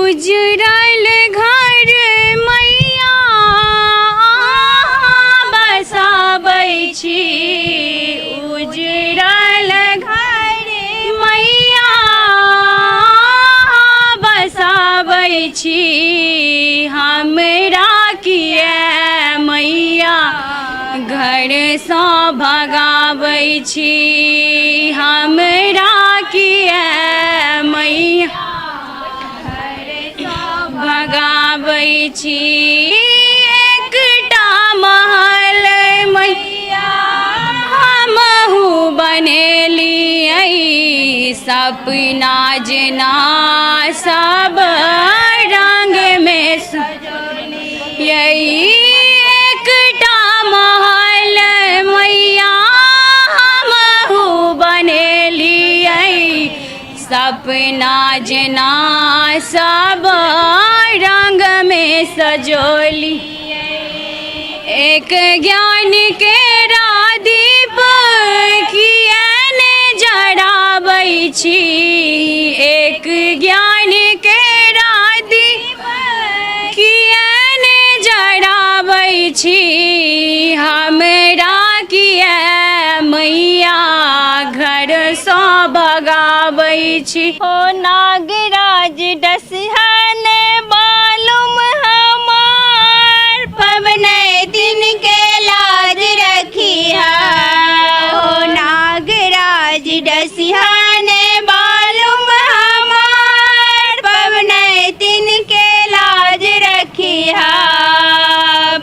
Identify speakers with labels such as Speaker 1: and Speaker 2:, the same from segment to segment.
Speaker 1: उजरल घर मैया बसाबै छी उजरल घर मैया बसाबै छी हमरा किए मैया घरसँ भगाबै छी हमरा किए मैया भगाबै छी एकटा महल मैया हमहु बनेलियै सपना जेना सब रंगमे सजोलियै एकटा महल मैया हमहु बनेलियै सपना जेना सब रंगमे सजोली एक ज्ञान के दीप किए ने जराबै छी एक ज्ञान के दीप किए ने जराबै छी हमरा किए मैया घरसँ भगाबै छी
Speaker 2: ओ नागराज डसहने बालुम हमार पवनैतिन के लाज रखिहा ओ नागराज डसहने बालुम हमार पवनैतिन के लाज रखिहा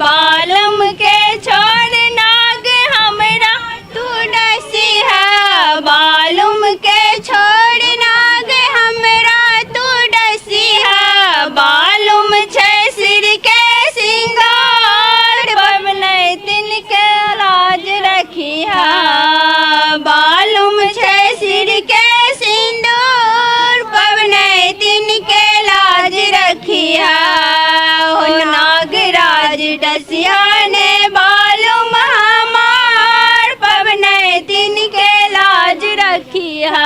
Speaker 2: बालुम के छोड़ नाग हमरा तू डसिहा बालुम के छोड़ नाग हमरा तू डसिहा बालुम छै सिर के सिंगार पवनैतिन के लाज रखिहा बालुम छै सिर के सिंदूर पवनैतिन के लाज रखिहा ओ नागराज डसिया ने बालुम हमार पवनैतिन के लाज रखिहा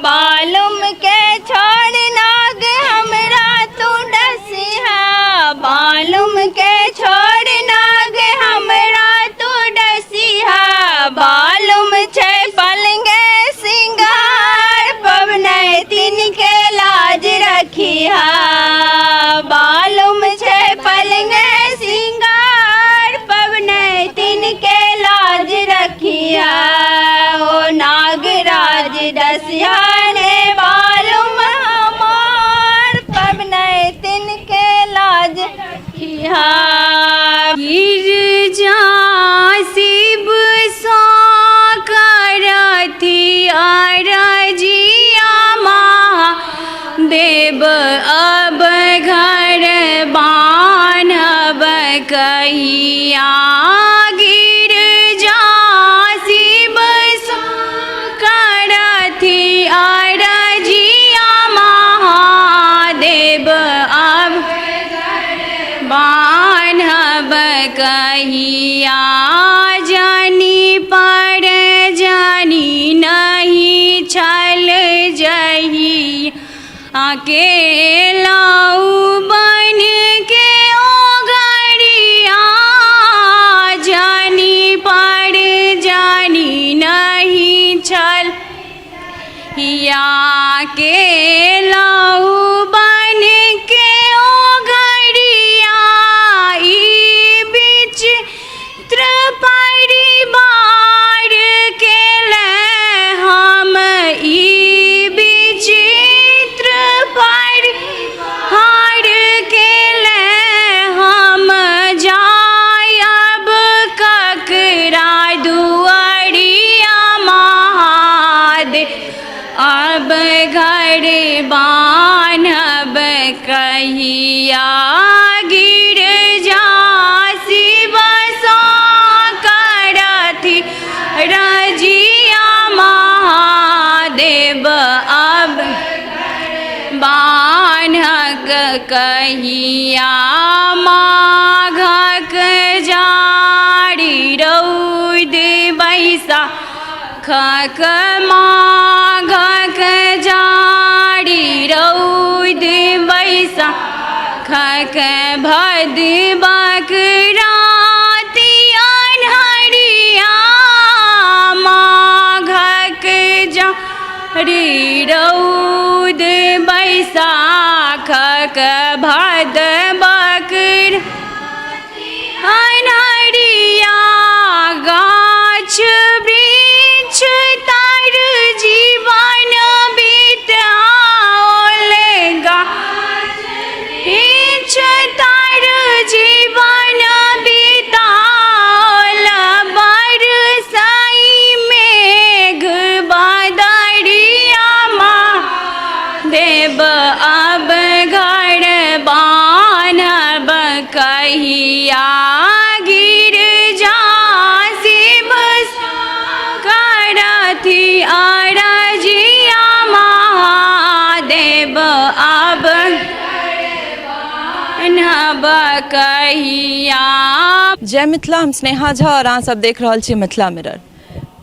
Speaker 2: बालुम के छोड़ नाग हमरा तू डसिहा बालुम के छोड़ नाग हमरा तू डसिहा बालुम छै पलंगे सिंगार पवनैतिन के लाज रखिहा बालुम छै पलंगे सिंगार पवनैतिन के लाज रखिहा ओ नागराज डसिहा ने बालुम हमार पवनैतिन के लाज रखिहा
Speaker 1: गिरजा शिव सँ करथि अरजिया महादेव अब घर बान्हब कहिया गिरजा शिव सँ करथि अरजिया महादेव अब बान्हब कहिया जानी पर जानी नहीं छल जही अकेलाऊ बन के ओ घड़िया जानी पर जानी नहीं छल या के लाऊ बन के ओ घड़िया ई विचित्र परिवार के ले हम ई विचित्र परिवार के ले हम जायब ककरा दुआरिया महादेव अब घर बान्हब कहिया गिर जा शिव सँ करथि रजिया महादेव अब बान्हक कहिया माघक जारी रौद बैसा खक माघक जारी रौद बैसाखक भदबक राति अन्हरिया माघक जारी रौद बैसाखक भदबक अन्हरिया गाछ वृक्ष तार जीवन बिताओल गाछ वृक्ष तार जीवन बिताओल बरसाई मेघ बादरिया देव अब घर बान्हब कहिया गिरजा शिव करथि अरजिया महादेव अब बान्हब कहिया।
Speaker 3: जय मिथिला, हम स्नेहा झा और अहाँ सब देख रहल छी मिथिला मिरर।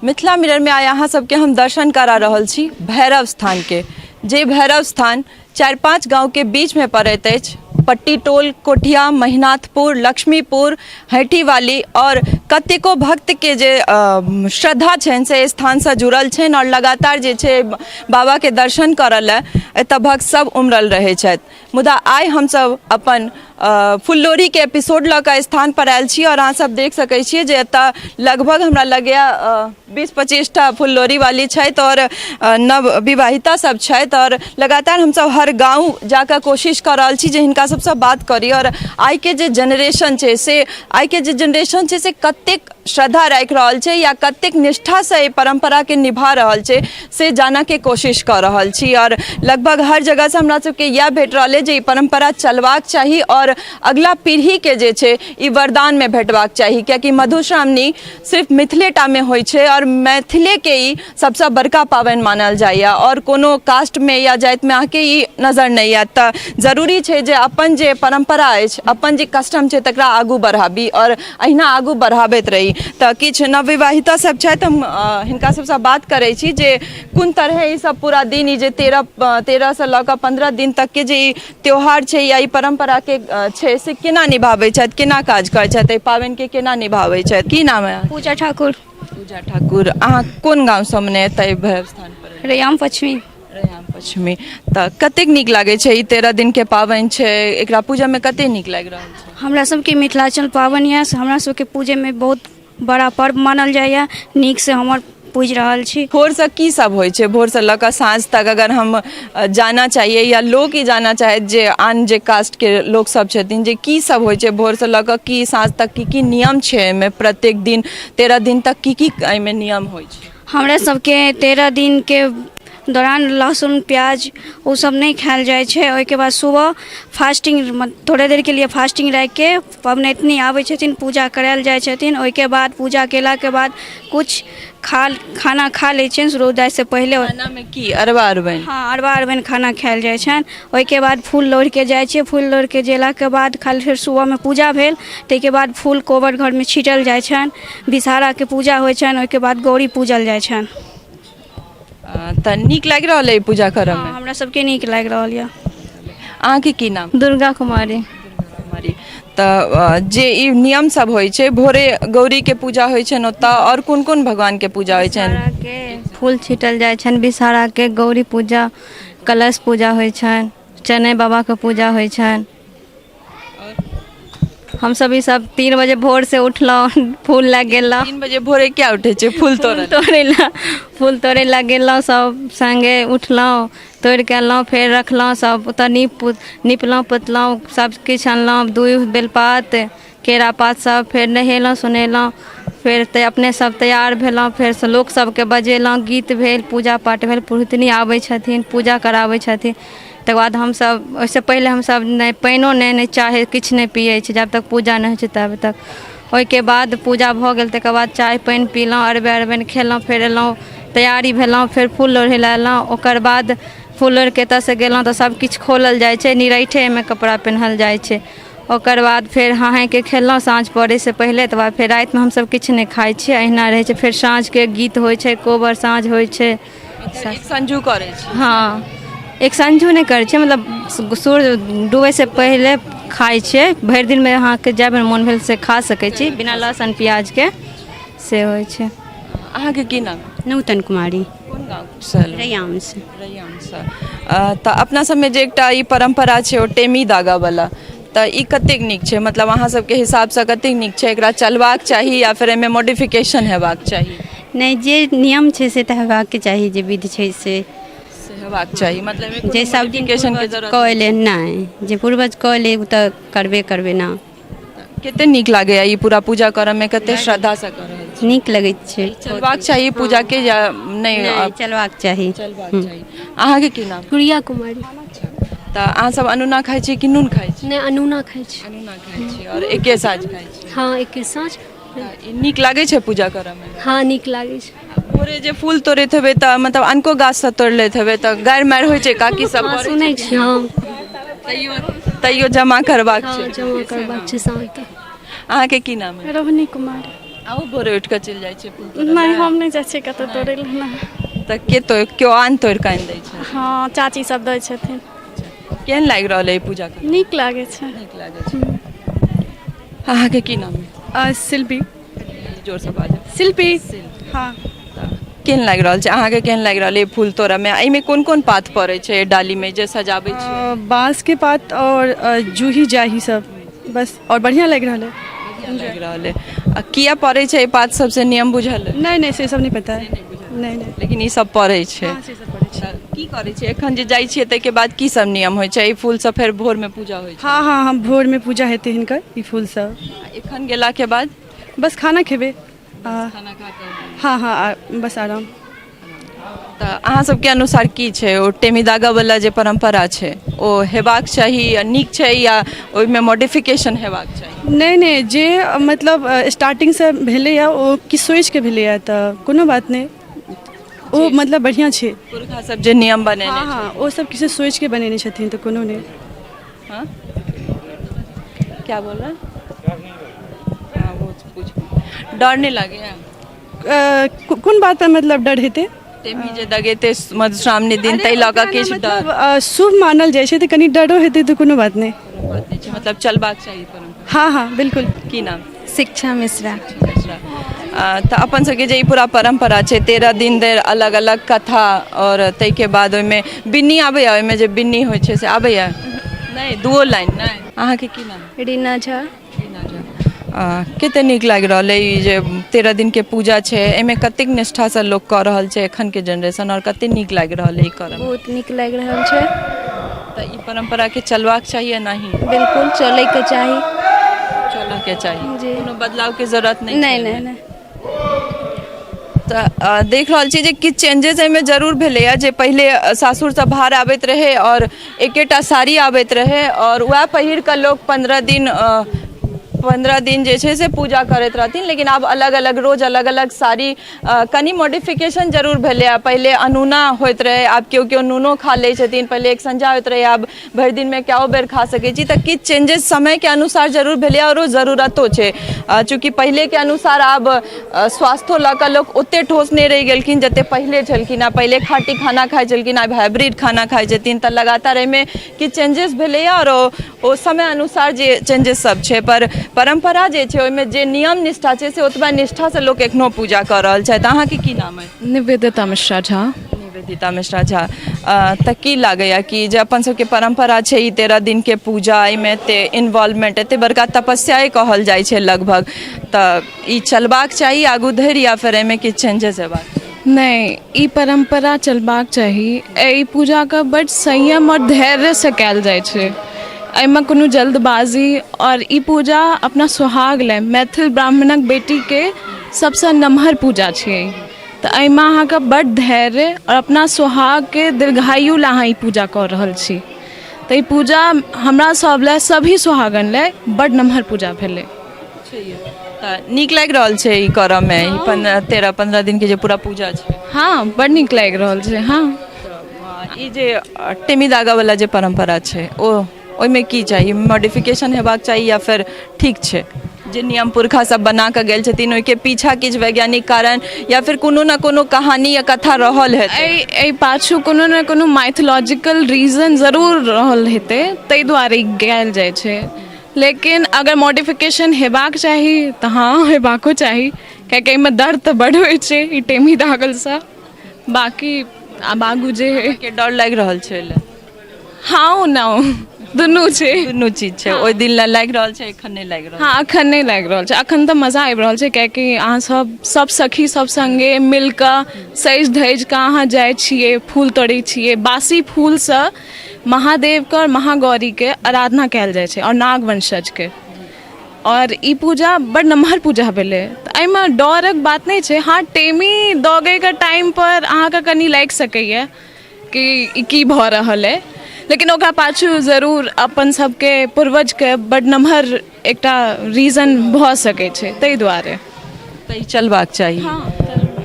Speaker 3: मिथिला मिररमे आइ अहाँ सबके हम दर्शन करा रहल छी भैरव स्थानके, जे भैरव स्थान 4-5 गाँवके बीचमे पड़ैत अछि। पट्टी टोल, कोठिया, महिनाथपुर, लक्ष्मीपुर, हैठीवाली और कतेको भक्तके जे श्रद्धा छनि से स्थानसँ जुड़ल छनि और लगातार जे छै बाबाके दर्शन करऽ लए एतऽ भक्त सब उमड़ल रहै छथि। मुदा आइ हमसब अपन फुललोढ़ीके एपिसोड लऽ कऽ स्थान पर आयल छी और अहाँ सब देख सकै छियै जे एतऽ लगभग हमरा लगैया 20-25 टा फुललोढ़ी वाली छथि और नव विवाहिता सब छथि और लगातार हमसब हर गाँव जाकऽ कोशिश कऽ रहल छी जे हिनका सबसँ बात करी और आइके जे जेनरेशन छै से आइके जे जेनरेशन छै से कतेक श्रद्धा राखि रहल छै या कतेक निष्ठासँ एहि परम्पराके निभा रहल छै से जानऽके कोशिश कऽ रहल छी। आओर लगभग हर जगहसँ हमरा सबके इएह भेट रहल अइ जे ई परम्परा चलबाक चाही आओर अगिला पीढ़ीके जे छै ई वरदानमे भेटबाक चाही, कियाकि मधुश्रावणी सिर्फ मिथिलेटामे होइ छै आओर मैथिलेके ई सबसँ बड़का पाबनि मानल जाइए आओर कोनो कास्टमे या जातिमे अहाँके ई नजर नहि आयत। तऽ जरूरी छै जे अपन जे परम्परा अछि, अपन जे कस्टम छै तकरा आगू बढ़ाबी आओर अहिना आगू बढ़ाबैत रही। तऽ किछु नवविवाहिता सब छथि, हम हिनका सबसँ बात करै छी जे कोन तरहे ई सब पूरा दिन ई जे 13सँ लऽ कऽ 15 दिन तकके जे ई त्योहार छै या ई परम्पराके छै से केना निभाबै छथि, केना काज करै छथि, एहि पाबनिके केना निभाबै छथि। की नाम है?
Speaker 4: पूजा ठाकुर।
Speaker 3: पूजा ठाकुर, अहाँ कोन गाँवसँ मने एतऽ भैरव स्थान पर?
Speaker 4: रैयाम पश्चिमी।
Speaker 3: रैयाम पश्चिमी। तऽ कतेक नीक लागै छै ई 13 दिनके पाबनि छै, एकरा पूजामे कतेक नीक लागि रहल छै?
Speaker 4: हमरा सबके मिथिलाञ्चल पाबनि यऽ, से हमरा सबके पूजैमे बहुत बड़ा पर्व मानल जाइए, नीकसँ हमर पूजि रहल छी।
Speaker 3: भोरसँ की सब होइ छै? भोरसँ लऽ कऽ साँझ तक अगर हम जानऽ चाहिए या लोक ई जानऽ चाहैत जे आन जे कास्टके लोक सब छथिन जे की सब होइ छै भोरसँ लऽ कऽ की साँझ तक की की नियम छै एहिमे, प्रत्येक दिन 13 दिन तक की की एहिमे नियम होइ छै?
Speaker 4: हमरा सबके 13 दिनके दौरान लहसुन प्याज ओ सब नहि खायल जाइ छै। ओहिके बाद सुबह फास्टिंग थोड़े देरके लिए फास्टिंग राखिके पबनैतनी आबै छथिन, पूजा करायल जाइ छथिन। ओहिके बाद पूजा केलाके बाद कुछ खाना खा लै छियनि सूर्योदयसँ पहिले।
Speaker 3: खानामे की? अरबा अरबनि?
Speaker 4: हँ, अरबा अरबनि खाना खायल जाइ छनि। ओहिके बाद फूल लोढ़िके जाइ छियै, फूल लोढ़िके गेलाके बाद खाली फेर सुबहमे पूजा भेल, ताहिके बाद फूल कोबर घरमे छीटल जाइ छनि, विषहाराके पूजा होइ छनि, ओहिके बाद गौरी पूजल जाइ छनि।
Speaker 3: तऽ नीक लागि रहल अइ पूजा करऽमे?
Speaker 4: हँ, हमरा सबके नीक लागि रहल यऽ।
Speaker 3: अहाँके की नाम?
Speaker 5: दुर्गा कुमारी।
Speaker 3: कुमारी। तऽ जे ई नियम सब होइ छै, भोरे गौरीके पूजा होइ छनि ओतऽ, आओर कोन कोन भगवानके पूजा होइ छनि?
Speaker 5: विषहाराके फूल छीटल जाइ छनि, विषहाराके गौरी पूजा, कलश पूजा होइ छनि, चनै बाबाके पूजा होइ छनि। हमसब ई सब 3 बजे भोर से उठलहुँ, फूल लए गेलहुँ।
Speaker 3: 3 बजे भोरे किया उठै छै फूल तोड़ै?
Speaker 5: तोड़ै लए, फूल तोड़ै लए गेलहुँ, सब सङ्गे उठलहुँ, तोड़ि कऽ अनलहुँ, फेर रखलहुँ, सब ओतऽ नीपलहुँ पोतलहुँ, सब किछु अनलहुँ, दूभि बेलपात केरा पात सब, फेर नहेलहुँ सोनेलहुँ, फेर तऽ अपने सब तैयार भेलहुँ, फेरसँ लोक सबके बजेलहुँ, गीत भेल, पूजा पाठ भेल, पुरोहितनी आबै छथिन, पूजा कराबै छथिन। तकर बाद हमसब ओहिसँ पहिले हमसब नहि पानिओ नहि, नहि चाहे किछु नहि पियै छी जब तक पूजा नहि होइ छै तब तक। ओहिके बाद पूजा भऽ गेल, तकर बाद चाय पानि पीलहुँ, अरबे अरबाइन खेलहुँ, फेर एलहुँ, तैयारी भेलहुँ, फेर फूल लोढ़ै लए एलहुँ। ओकर बाद फूल लोढ़िके एतऽसँ गेलहुँ तऽ सब किछु खोलल जाइ छै, निरैठेमे कपड़ा पेन्हल जाइ छै। ओकर बाद फेर हाँहाके खेलहुँ साँझ पड़ैसँ पहिले। तकर बाद फेर रातिमे हमसब किछु नहि खाइ छियै, अहिना रहै छै। फेर साँझके गीत होइ छै, कोबर साँझ होइ छै।
Speaker 3: एक संझू करै छी?
Speaker 5: हँ। एक संझू नहि करै छियै, मतलब सूर्य डूबैसँ पहिले खाइ छियै। भरि दिनमे अहाँके जाहि बेर मोन भेल से खा सकै छी, बिना लहसुन प्याजके से होइ छै।
Speaker 3: अहाँके की नाम?
Speaker 6: नूतन कुमारी।
Speaker 3: कोन गाँवसँ?
Speaker 6: रैयामसँ।
Speaker 3: रैयामसँ। तऽ अपना सबमे जे एकटा ई परम्परा छै ओ टेमी दागऽवला, तऽ ई कतेक नीक छै? मतलब अहाँ सबके हिसाबसँ कतेक नीक छै? एकरा चलबाक चाही या फेर एहिमे मॉडिफिकेशन हेबाक चाही?
Speaker 6: नहि, जे नियम छै से तऽ हेबाक चाही, जे विध छै से
Speaker 3: से हेबाक चाही, मतलब एहिमे कोनो
Speaker 6: जे सब दिन
Speaker 3: modification के
Speaker 6: पूर्वज
Speaker 3: जरूरत
Speaker 6: कऽ एलै नहि, जे पूर्वज कऽ एलै ओ तऽ करबे करबै ने।
Speaker 3: कते नीक लागैया ई पूरा पूजा करऽ मे, कते श्रद्धासँ कऽ रहल छी?
Speaker 6: नीक लगैत छै।
Speaker 3: चलबाक चाही पूजा के या नहि?
Speaker 6: नहि, चलबाक चाही।
Speaker 3: चलबाक चाही। अहाँके की नाम?
Speaker 7: गुड़िया कुमारी।
Speaker 3: तऽ अहाँ सब अनूना खाइ छी कि नून खाइ छी?
Speaker 7: नहि, अनूना खाइ छी।
Speaker 3: अनूना खाइ छी आओर एके साँझ खाइ छी?
Speaker 7: हँ, एके साँझ।
Speaker 3: तऽ ई नीक लागै छै पूजा करऽ मे?
Speaker 7: हँ, नीक लागै छै।
Speaker 3: भोरे जे फूल तोड़ैत हेबै तऽ मतलब अनको गाछसँ तोड़ि लैत हेबै, तऽ गारि मारि होइ छै काकी सब?
Speaker 7: हँ,
Speaker 3: करै
Speaker 7: सुनै छी, हँ।
Speaker 3: तैयो तैयो जमा करबाक
Speaker 7: हँ
Speaker 3: छै?
Speaker 7: जमा करबाक छै साँझ तक।
Speaker 3: अहाँके की नाम है?
Speaker 8: रोहिणी कुमारी।
Speaker 3: अहूँ भोरे उठि कऽ चलि जाइ छियै फूल तोड़ऽ?
Speaker 8: नहि, हम नहि जाइ छियै कतहु तोड़ै लए नहि।
Speaker 3: तऽ के तो केओ आन तोड़ि कऽ आनि दै छै?
Speaker 8: हँ, चाची सब दै छथिन।
Speaker 3: केहन लागि रहल है ई पूजा कऽ?
Speaker 8: नीक लागै छै।
Speaker 3: नीक लागै छै। अहाँके की नाम है?
Speaker 8: शिल्पी।
Speaker 3: जोरसँ बाजू।
Speaker 8: शिल्पी, हँ।
Speaker 3: केहन लागि रहल छै अहाँके? केहन लागि रहल है फूल तोड़ऽमे? एहिमे कोन कोन पात पड़ै छै डालीमे जे सजाबै छै?
Speaker 8: बाँसके पात आओर जूही जाही सब बस, आओर बढ़िआँ लागि रहल है।
Speaker 3: बढ़िआँ लागि रहल है। आ किया पड़ै छै एहि पात सबसँ, नियम बुझल है?
Speaker 8: नहि नहि, से सब नहि पता है, नहि नहि।
Speaker 3: लेकिन ई सब पड़ै छै?
Speaker 8: हँ, से सब पड़ै छै।
Speaker 3: की करै छै एखन जे जाइ छियै ताहिके बाद की सब नियम होइ छै? एहि फूलसँ फेर भोरमे पूजा होइ छै?
Speaker 8: हँ हँ हँ, भोरमे पूजा हेतै हिनकर ई फूलसँ।
Speaker 3: आ एखन गेलाके बाद?
Speaker 8: बस खाना खेबै आ
Speaker 3: खाना खा कऽ?
Speaker 8: हँ हँ, आ बस आराम।
Speaker 3: तऽ अहाँ सबके अनुसार की छै, ओ टेमी दागावला जे परम्परा छै ओ हेबाक चाही या नीक छै या ओहिमे मॉडिफिकेशन हेबाक चाही?
Speaker 8: नहि नहि, जे मतलब स्टार्टिंगसँ भेलैए ओ किछु सोचिके भेलैए, तऽ कोनो बात नहि, ओ मतलब बढ़िआँ छै।
Speaker 3: पुरखा सब जे नियम बनेने
Speaker 8: हँ हँ, ओ सब किछु सोचिके बनेने छथिन, तऽ कोनो नहि।
Speaker 3: हाँ, क्या बोल रहे हैं? हाँ, वो पूछ, डर नहीं लागे है?
Speaker 8: कोन बात पर मतलब डर हेतै?
Speaker 3: टेमी जे दगेतै मधुश्रावणी दिन, ताहि लऽ कऽ किछु डर?
Speaker 8: मतलब शुभ मानल जाइ छै तऽ कनि डरो हेतै तऽ कोनो बात नहि।
Speaker 3: बात नहि छै, मतलब चलबाक चाही परम्परा।
Speaker 8: हँ हँ, बिल्कुल।
Speaker 3: की नाम?
Speaker 5: शिक्षा मिश्रा।
Speaker 3: तऽ अपन सबके जे ई पूरा परम्परा छै, 13 दिन धरि अलग अलग कथा आओर ताहिके बाद ओहिमे बिन्नी आबैया, ओहिमे जे बिन्नी होइ छै से आबैया? नहि, दूओ लाइन नहि। अहाँके की नाम?
Speaker 4: रीना झा।
Speaker 3: कते नीक लागि रहल अइ ई जे 13 दिनके पूजा छै, एहिमे कतेक निष्ठासँ लोक कऽ रहल छै एखनके जेनरेशन, आओर कते नीक लागि रहल अइ ई करऽ?
Speaker 4: बहुत नीक लागि रहल छै।
Speaker 3: तऽ ई परम्पराके चलबाक चाही या नहि?
Speaker 4: बिल्कुल चलैके चाही।
Speaker 3: चलऽके चाही।
Speaker 4: जी।
Speaker 3: कोनो बदलावके जरूरत नहि?
Speaker 4: नहि।
Speaker 3: छै
Speaker 4: नहि।
Speaker 3: एहिमे?
Speaker 4: नहि।
Speaker 3: तऽ देख रहल छी जे किछु चेंजेस एहिमे जरूर भेलैए, जे पहिले सासुरसँ भार आबैत रहै आओर एकेटा साड़ी आबैत रहै आओर उएह पहिर कऽ लोक 15 दिन, 15 दिन जे छै से पूजा करैत रहथिन, लेकिन आब अलग अलग रोज अलग अलग साड़ी, कनि मॉडिफिकेशन जरूर भेलैए। पहिले अनूना होइत रहै, आब केओ केओ नूनो खा लै छथिन। पहिले एक संझा होइत रहै, आब भरि दिनमे कएओ बेर खा सकै छी। तऽ किछु चेंजेस समयके अनुसार जरूर भेलैए आओर ओ जरूरतो छै, चूँकि पहिलेके अनुसार आब स्वास्थ्यो लऽ कऽ लोक ओते ठोस नहि रहि गेलखिन जते पहिले छलखिन। आ पहिले खाँटी खाना खाइ छलखिन, आब हाइब्रिड खाना खाइ छथिन। तऽ लगातार एहिमे किछु चेंजेस भेलैए आओर ओ समय अनुसार जे चेंजेस सब छै, पर परम्परा जे छै ओहिमे जे नियम निष्ठा छै से ओतबा निष्ठासँ लोक एखनो पूजा कऽ रहल छथि। अहाँके की नाम अइ?
Speaker 9: निवेदिता मिश्रा झा।
Speaker 3: निवेदिता मिश्रा झा, तऽ की लागैए कि जे अपन सबके परम्परा छै ई 13 दिनके पूजा, एहिमे एते इन्वॉल्वमेंट, एते बड़का तपस्याए कहल जाइ छै लगभग, तऽ ई चलबाक चाही आगू धरि या फेर एहिमे किछु चेंजेस हेबाक चाही?
Speaker 9: नहि, ई परम्परा चलबाक चाही। एहि पूजाके बड्ड संयम आओर धैर्यसँ कयल जाइ छै, एहिमे कोनो जल्दबाजी, आओर ई पूजा अपना सुहाग लए मैथिल ब्राह्मणक बेटीके सबसँ नमहर पूजा छियै, तऽ एहिमे अहाँके बड्ड धैर्य आओर अपना सुहागके दीर्घायु लए अहाँ ई पूजा कऽ रहल छी, तऽ ई पूजा हमरा सब लए, सभी सुहागन लए बड्ड नमहर पूजा भेलै।
Speaker 3: तऽ नीक लागि रहल छै ई करऽमे, ई 13 15 दिनके जे पूरा पूजा छै?
Speaker 9: हँ, बड्ड नीक लागि रहल छै, हँ।
Speaker 3: ई जे टेमी दागावला जे परम्परा छै, ओ ओहिमे की चाही? मॉडिफिकेशन हेबाक चाही या फेर ठीक छै? जे नियम पुरखा सब बना कऽ गेल छथिन ओहिके पीछा किछु वैज्ञानिक कारण या फिर कोनो ने कोनो कहानी या कथा रहल हेतै।
Speaker 9: एहि पाछू कोनो ने कोनो माइथोलॉजिकल रीजन जरूर रहल हेतै, ताहि दुआरे ई गायल जाइ छै। लेकिन अगर मॉडिफिकेशन हेबाक चाही तऽ हँ हेबाको चाही, कियाकि एहिमे दर्द तऽ बड होइ छै ई टेमी दागलसँ। बाँकी आब आगू जे होइ।
Speaker 3: के डर लागि रहल छै ओहि लए?
Speaker 9: हँ ओ दुनू छै।
Speaker 3: दुनू चीज छै। ओहि दिन लए लागि रहल छै, एखन नहि लागि रहल?
Speaker 9: हँ, अखन नहि लागि रहल छै, अखन तऽ मजा आबि रहल छै, कियाकि अहाँ सब सब सखी सब सङ्गे मिल कऽ सजि धजि कऽ अहाँ जाइ छियै, फूल तोड़ै छियै। बासी फूलसँ महादेवके आओर महागौरीके आराधना कयल जाइ छै आओर नागवंशजके। आओर ई पूजा बड़ नमहर पूजा भेलै, तऽ एहिमे डरक बात नहि छै। हँ, टेमी दौगैके टाइमपर अहाँके कनि लागि सकैए कि ई की भऽ रहल अइ, लेकिन ओकरा पाछू जरूर अपन सबके पूर्वजके बड नमहर एकटा रीजन भऽ सकै छै, ताहि दुआरे
Speaker 3: तऽ ई चलबाक चाही।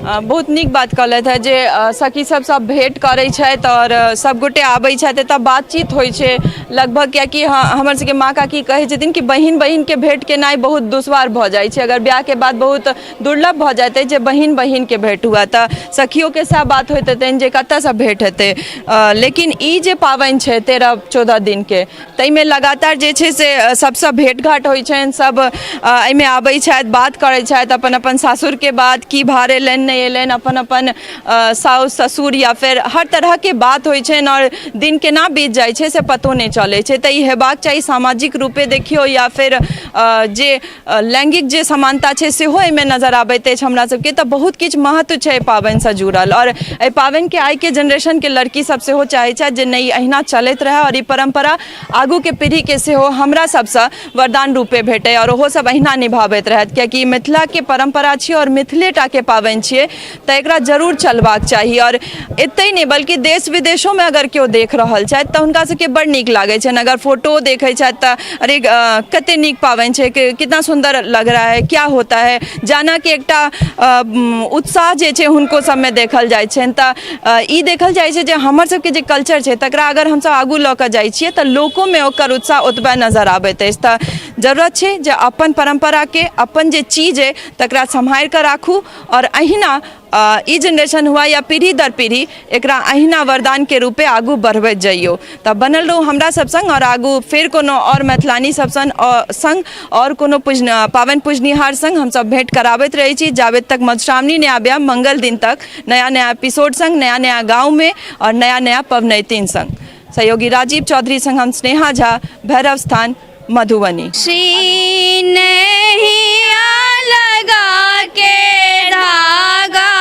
Speaker 3: बहुत नीक बात कहलथि हेँ जे सखी सब सब भेँट करै छथि आओर सबगोटे आबै छथि, एतऽ बातचीत होइ छै लगभग, कियाकि हमर सबके माँ काकी कहै छथिन कि बहिन बहिनके भेँट केनाइ बहुत दुश्वार भऽ जाइ छै, अगर बियाहके बाद बहुत दुर्लभ भऽ जाइत अछि जे बहिन बहिनके भेँट हुए। तऽ सखियोके सएह बात होइत हेतनि जे कतऽसँ भेँट हेतै। लेकिन ई जे पाबनि छै 13 14 दिनके, ताहिमे लगातार जे छै से सबसँ भेँट घाट होइ छनि, सब एहिमे आबै छथि, बात करै छथि अपन अपन सासुरके बात, की भार एलनि नहि एलनि, अपन अपन साउस ससुर या फेर हर तरहके बात होइ छनि, आओर दिन केना बीत जाइ छै से पतो नहि चलै छै। तऽ ई हेबाक चाही। सामाजिक रूपे देखियौ या फेर जे लैंगिक जे समानता छै सेहो एहिमे नजर आबैत अछि हमरा सबके। तऽ बहुत किछु महत्व छै एहि पाबनिसँ जुड़ल, आओर एहि पाबनिके आइके जेनरेशनके लड़की सब सेहो चाहै छथि जे नहि, अहिना चलैत रहै आओर ई परम्परा आगूके पीढ़ीके सेहो हमरा सबसँ वरदान रूपे भेटै आओर ओहो सब अहिना निभाबैत रहथि, कियाकि ई मिथिलाके परम्परा छियै आओर मिथिलेटाके पाबनि छियै, तऽ एकरा जरूर चलबाक चाही। आओर एतहि नहि बल्कि देश विदेशोमे अगर केओ देख रहल छथि तऽ हुनका सबके बड़ नीक लागै छनि। अगर फोटो देखै छथि तऽ अरे कते नीक पाबनि छै, कितना सुन्दर लग रहा है, क्या होता है, जानऽके एकटा उत्साह जे छै हुनको सबमे देखल जाइ छनि। तऽ ई देखल जाइ छै जे हमर सबके जे कल्चर छै तकरा अगर हमसब आगू लऽ कऽ जाइ छियै तऽ लोकोमे ओकर उत्साह ओतबे नजर आबैत अछि। तऽ जरूरत छै जे अपन परम्पराके, अपन जे चीज अइ तकरा सम्हारि कऽ राखू, आओर अहिना ई जेनरेशन हुए या पीढ़ी दर पीढ़ी एकरा अहिना वरदानके रूपे आगू बढ़बैत जइयौ। तऽ बनल रहू हमरा सब सङ्ग, आओर आगू फेर कोनो आओर मैथिलानी सब सङ्ग आओर कोनो पाबनि पूजनिहार सङ्ग हमसब भेँट कराबैत रहै छी जाबे तक मधुश्रावणी नहि आबय, मंगल दिन तक नया नया एपिसोड सङ्ग, नया नया गाँवमे आओर नया नया पबनैतिन सङ्ग। सहयोगी राजीव चौधरी सङ्ग हम स्नेहा झा, भैरव स्थान, मधुबनी।
Speaker 2: श्री नैया लगा के धागा।